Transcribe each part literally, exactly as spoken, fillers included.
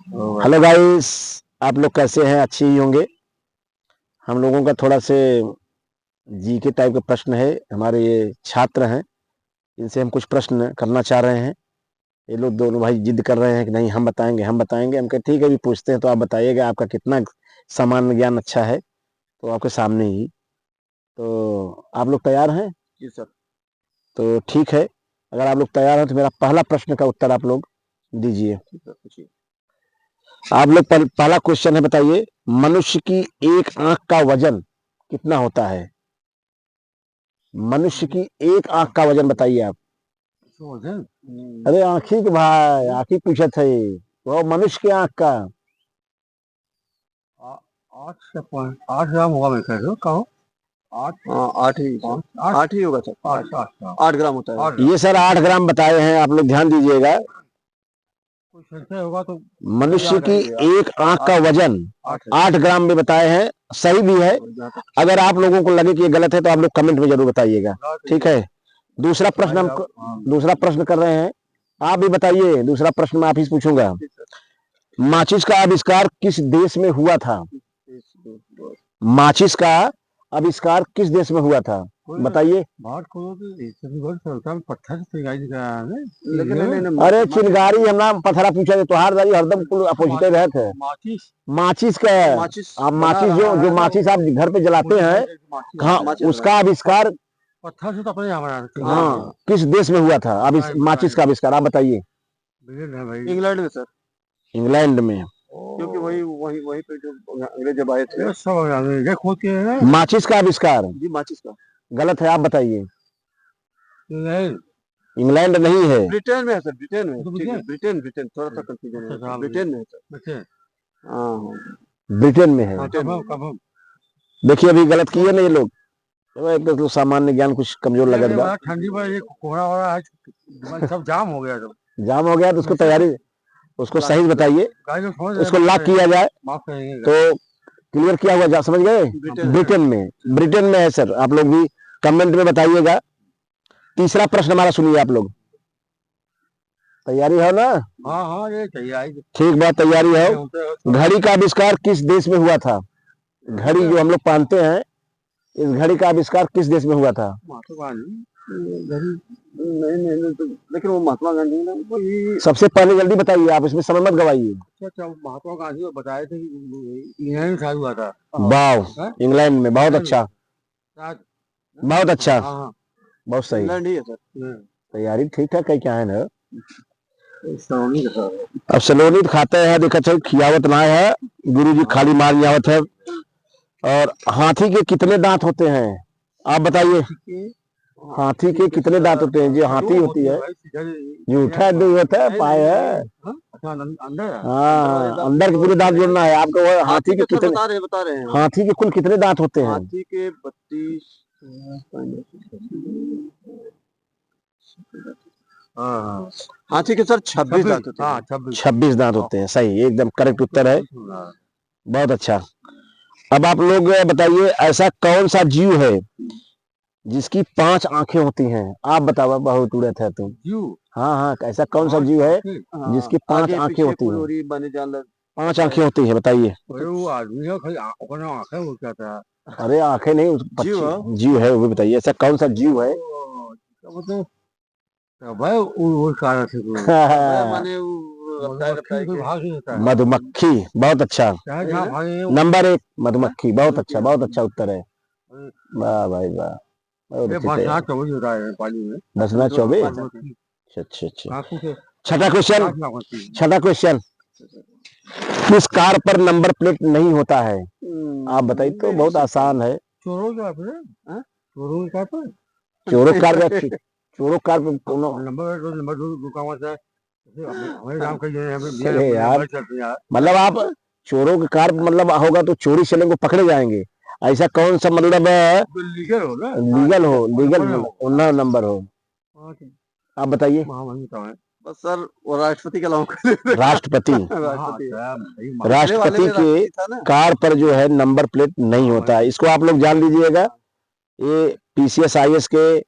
हेलो गाइस, आप लोग कैसे हैं? अच्छे ही होंगे। हम लोगों का थोड़ा से जीके टाइप का प्रश्न है। हमारे ये छात्र हैं, इनसे हम कुछ प्रश्न करना चाह रहे हैं। ये लोग दोनों भाई जिद कर रहे हैं कि नहीं, हम बताएंगे, हम बताएंगे। हम कहे ठीक है, अभी पूछते हैं तो आप बताइएगा, आपका कितना सामान्य ज्ञान अच्छा है, तो आपके सामने ही। तो आप लोग तैयार हैं? जी सर। तो ठीक है, अगर आप लोग तैयार हैं तो मेरा पहला प्रश्न का उत्तर आप लोग दीजिए। ठीक है, पूछिए। आप लोग पहल-, पहला क्वेश्चन है, बताइए, मनुष्य की एक आंख का वजन कितना होता है? मनुष्य की एक आंख का वजन बताइए आप। वजन? अरे आंखी के भाई, आंखी पूछत है, वो मनुष्य के आंख का। आ-, आठ से पाँच, आठ ग्राम होगा मेरे ख्याल से, कहो। आठ? हाँ, आठ ही, पाँच, आठ? आठ ही होगा सर। आठ, आठ ग्राम। आठ ग्राम होता है। आठ ग्राम। ये सर आठ ग्राम बताए हैं, आप लोग ध्यान दीजिएगा। कोई संशय होगा तो मनुष्य की एक आंख का वजन आठ ग्राम में बताए हैं, सही भी है। अगर आप लोगों को लगे कि ये गलत है तो आप लोग कमेंट में जरूर बताइएगा, ठीक है? दूसरा प्रश्न हम, हाँ। दूसरा प्रश्न कर रहे हैं, आप भी बताइए। दूसरा प्रश्न मैं आप ही से पूछूंगा, माचिस का आविष्कार किस देश में हुआ था? माचिस का आविष्कार किस देश में हुआ था? कोई बताइए। बात करो तो ये सभी बात सरकार पत्थर से चिंगारी निकाला है ना? लेकिन नहीं, नहीं, नहीं, अरे माचिस चिंगारी हम ना पत्थरा पूछा, तो तोहार दारी हरदम कुल अपोजिट रहत है। माचिस। माचिस का, माचिस आप बना माचिस जो, रहा जो है ना, माचिस आप घर पे जलाते हैं, माचिस हाँ, बना रहा है। उसका आविष्कार पत्थर से तो अपने यहाँ बना रहे हैं। हाँ, किस देश में हुआ था अब इस माचिस का आविष्कार, आप बताइए। इंग्लैंड में सर। इंग्लैंड में। क्योंकि वही, वही, वहीं पे जो अंग्रेज जब आए थे। ये सब अंग्रेज खोद के है। माचिस का आविष्कार। जी, माचिस का। गलत है, आप बताइए। इंग्लैंड। इंग्लैंड नहीं है। ब्रिटेन में है सर, ब्रिटेन में। तो ठीक है, ब्रिटेन? ब्रिटेन, ब्रिटेन, थोड़ा सा कंफ्यूजन है। अच्छा, हाँ, ब्रिटेन में है सर। ब्रिटेन। हाँ, हाँ। ब्रिटेन में है। हाँ, ब्रिटेन में। कब हम, कब हम? देखिए, अभी गलत किए ना ये लोग। देखो, एक तो सामान्य ज्ञान कुछ कमजोर लगत बा। ठंडी में ये कोहरा हो रहा है, सब जाम हो गया सब। जाम हो गया तो उसको तैयारी, उसको सही से बताइए, उसको लॉक किया जाए। माफ करेंगे। तो क्लियर किया हुआ जा, समझ गए? ब्रिटेन में। ब्रिटेन में, ब्रिटेन में है सर। आप लोग भी कमेंट में बताइएगा। तीसरा प्रश्न हमारा सुनिए आप लोग। तैयारी हो ना? हाँ, हाँ, ये तैयारी। ठीक बात, तैयारी हो। घड़ी का आविष्कार किस देश में हुआ था? घड़ी जो हम लोग पहनते हैं, इस घड़ी का आविष्कार किस देश में हुआ था? महात्मा गांधी। घड़ी, नहीं, नहीं, नहीं, तो, लेकिन वो महात्मा गांधी ना, वो ये सबसे पहले जल्दी बताइए आप, इसमें समय मत गवाइए। अच्छा, अच्छा, महात्मा गांधी को बताए थे कि इंग्लैंड में शायद हुआ था। वाह, हैं? इंग्लैंड में, बहुत अच्छा। शायद। बहुत अच्छा। हाँ, हाँ। बहुत सही। इंग्लैंड ही है सर। हम्म। तैयारी ठीक ठाक है, क्या है ना? सलोनी का सर। अब सलोनी तो खाते हैं, देखा छै, खियावत ना है, गुरुजी खाली मार आवत है। और हाथी के कितने दांत होते हैं, आप बताइए। हाथी के कितने दांत होते हैं? जो हाथी होती है, जो उठा दो होता है, पाए है। हाँ? अच्छा, अं-, अंदर है? हाँ, अंदर के पूरे दांत जोड़ना है आपको। वो हाथी के कितने, बता रहे हैं, बता रहे हैं। हाथी के कुल कितने दांत होते हैं? हाथी के बत्तीस, हाँ, हाँ। हाथी के सर छब्बीस दांत होते हैं। हाँ, छब्बीस। छब्बीस दांत होते हैं, सही, एकदम करेक्ट उत्तर है। हाँ। बहुत अच्छा। अब आप लोग बताइए, ऐसा कौन सा जीव है जिसकी पांच आंखें होती हैं? आप बताओ, बहुत उड़त है तुम। जीव? हाँ, हाँ, ऐसा कौन सा जीव है जिसकी पांच आंखें होती हैं? पांच आंखें होती हैं, बताइए। अरे, वो आदमी है, खाली आ-, ओकर नाम आंखें हो क्या था? अरे, आंखें नहीं, उस जीव पक्षी, है। जीव है, वो भी बताइए, ऐसा कौन सा जीव है? ओ, क्या बोलते हैं? तो भाई, वो, वो कारण से वो। माने वो रफ्तार, मधुमक्खी रफ्तार के के भाग नहीं होता है। मधुमक्खी, बहुत अच्छा। चाहे जहाँ भागे, वो नंबर एक, मधुमक्खी, बहुत अच्छा, बहुत अच्छा उत्तर है। अरे। वाह भाई, वाह। बहुत ये अच्छे थे। बसना चौबे जो होता है पाली में। बसना चौबे? मधुमक्खी। अच्छा, अच्छा, अच्छा। हाँ, कुछ छठा क्वेश्चन, पाँच लाख होती है। छठा क्वेश्चन, किस कार पर नंबर प्लेट नहीं होता है? हम्म, आप बताइए तो, नहीं बहुत होता। आसान है। चोरों का कार पर? हाँ? चोरों की कार पर? चोरों कार पे, चोरों कार पे कोनो नंबर, रोज नंबर दो, दो काम आता है। जैसे हमें, हमें काम कर रहे हैं, हमें अरे यार, नंबर चलते हैं यार। मतलब आप चोरों की कार पे मतलब होगा तो चोरी से लोग पकड़े जाएंगे। ऐसा कौन सा मतलब है? जो लीगल हो ना, लीगल हो, हाँ, लीगल नंबर हो। हो, उन्ना नंबर हो। हाँ, तो आप बताइए। हाँ, वही बताओ है। बस सर, वो राष्ट्रपति के अलावा कोई नहीं। राष्ट्रपति। राष्ट्रपति। हाँ, सर, भाई, राष्ट्रपति वाले में के राष्ट्रपति था ना? कार पर जो है नंबर प्लेट नहीं होता है, इसको आप लोग जान लीजिएगा। ये पीसीएस आईएएस के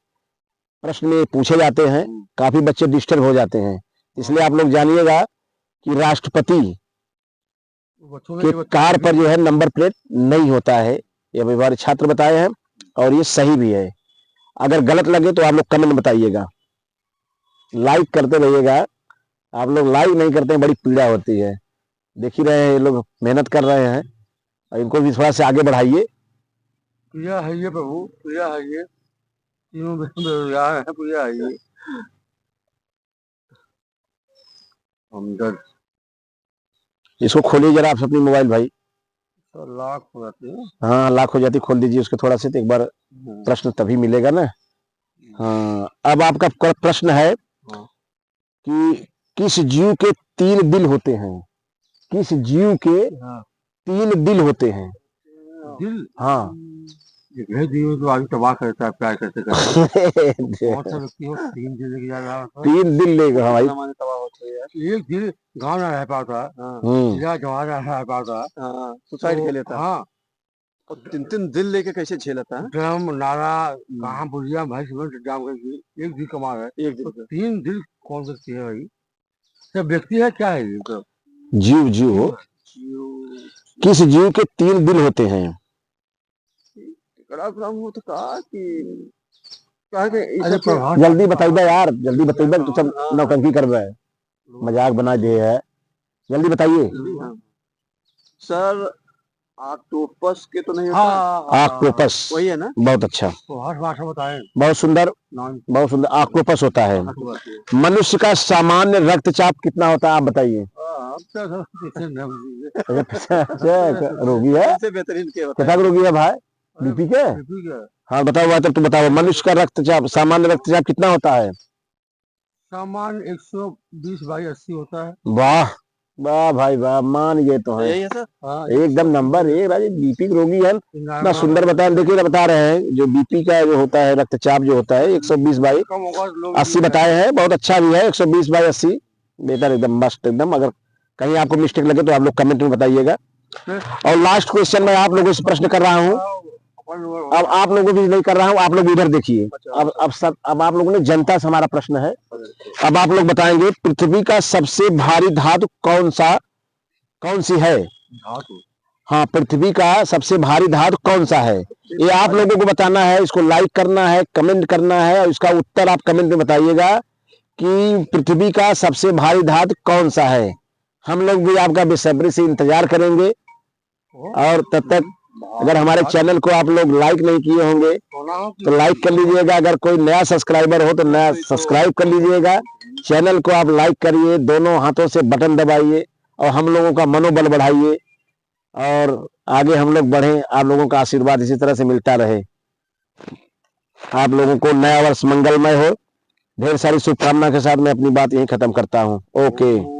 प्रश्न में पूछे जाते हैं, हम्म। काफी बच्चे डिस्टर्ब हो जाते हैं, इसलिए आप लोग जानिएगा कि राष्ट्रपति कि कार पर जो है नंबर प्लेट नहीं होता है। ये अभी हमारे छात्र बताए हैं और ये सही भी है। अगर गलत लगे तो आप लोग कमेंट में बताइएगा, लाइक करते रहिएगा। आप लोग लाइक नहीं करते हैं, बड़ी पीड़ा होती है। देख ही रहे हैं, ये लोग मेहनत कर रहे हैं और इनको भी थोड़ा सा आगे बढ़ाइए। पीड़ा है ये प्रभु, पीड़ा है ये, तीनों बे-, बेरोजगार हैं, पीड़ा है ये। हमदर्द। इसको खोलिए जरा आप अपनी मोबाइल, भाई। सर, लॉक हो जाती है। हाँ, लॉक हो जाती, खोल दीजिए उसको थोड़ा सा, तो एक बार हम्म। प्रश्न तभी मिलेगा ना। हम्म। हाँ, अब आपका प्र-, प्रश्न है हाँ। कि किस जीव के तीन दिल होते हैं? किस जीव के हाँ। तीन दिल होते हैं? दिल? हाँ। एक है दिल तो आदमी तबाह करता है, प्यार करते करते। कौन सा व्यक्ति हो, तीन दिल लेके जा रहा होता है? तीन दिल लेके, हाँ भाई। जमाने तबाह होते हैं यार। एक दिल गाँव ना रह पाता, हाँ। हम्म। या जवान ना रह पाता। हाँ, suicide तो, कर लेता। हाँ। और तीन, तीन दिल लेके कैसे झेलता है? ड्रम, नाला, हम्म। कहाँ बुढ़िया, भैंस, भैंस, जाम करके एक दिल कमा रहे। एक दिल तो का। तीन दिल कौन व्यक्ति है भाई? सब व्यक्ति है, क्या है ये सब? जीव, जीव हो। जीव। किस जीव के तीन दिल होते हैं? केकरा नाम हो तो का कि, का के ई अरे सब के प्रभात जल्दी बताइबा यार, जल्दी बताइबा, तू सब हाँ, हाँ। नौटंकी करबे, मजाक बना दे है, जल्दी बताइए। जल्दी, हाँ। सर, ऑक्टोपस के तो नहीं होता? हाँ, हाँ, हाँ, हाँ। ऑक्टोपस। वही है ना? बहुत अच्छा। प्रभात भाषा बताएं। बहुत सुंदर, नाम। बहुत सुंदर। ऑक्टोपस होता है। ऑक्टोपस है। मनुष्य का सामान्य रक्तचाप कितना होता है, आप बताइए। हाँ, आप क्या सर, कितने नाम दीजिए? अच्छा, अच्छा, अच्छा, रोगी है? इससे बेहतरीन क्या होता है? कितना रोगी है भाई? अरे, बीपी के? बीपी के। हाँ, बताओ भाई, तब तुम बताओ, मनुष्य का रक्तचाप, सामान्य रक्तचाप कितना होता है? सामान्य एक सौ बीस by अस्सी होता है। वाह, वाह भाई वाह, मान गए तो हैं। यही है सर? हाँ, एकदम नंबर एक, राजे, बीपी के रोगी है। इतना सुंदर बताया, देखिए ना, बता रहे हैं, जो बीपी का जो होता है, रक्तचाप जो होता है, एक सौ बीस by अस्सी बताए हैं, बहुत अच्छा भी है, एक सौ बीस by अस्सी, बेहतर, एकदम मस्त, एकदम। अगर कहीं आपको मिस्टेक लगे तो आप लोग कमेंट में बताइएगा। और लास्ट क्वेश्चन मैं आप लोगों से प्रश्न कर रहा हूँ, अब आप लोगों भी नहीं कर रहा हूँ, आप लोग इधर देखिए। अब, अब सब, अब आप लोगों ने, जनता से हमारा प्रश्न है, अब आप लोग बताएंगे, पृथ्वी का सबसे भारी धातु कौन सा, कौन सी है? धातु। हाँ, पृथ्वी का सबसे भारी धातु कौन सा है, ये आप लोगों को बताना है। इसको लाइक करना है, कमेंट करना है और इसका उत्तर आप कमेंट में बताइएगा कि पृथ्वी का सबसे भारी धातु कौन सा है। हम लोग भी आपका बेसब्री से इंतजार करेंगे। और तब तक अगर हमारे चैनल को आप लोग लाइक नहीं किए होंगे तो लाइक कर लीजिएगा, अगर कोई नया सब्सक्राइबर हो तो नया सब्सक्राइब कर लीजिएगा। चैनल को आप लाइक करिए, दोनों हाथों से बटन दबाइए और हम लोगों का मनोबल बढ़ाइए और आगे हम लोग बढ़ें। आप लोगों का आशीर्वाद इसी तरह से मिलता रहे। आप लोगों को नया वर्ष मंगलमय हो। ढेर सारी शुभकामना के साथ मैं अपनी बात यहीं खत्म करता हूँ। ओके।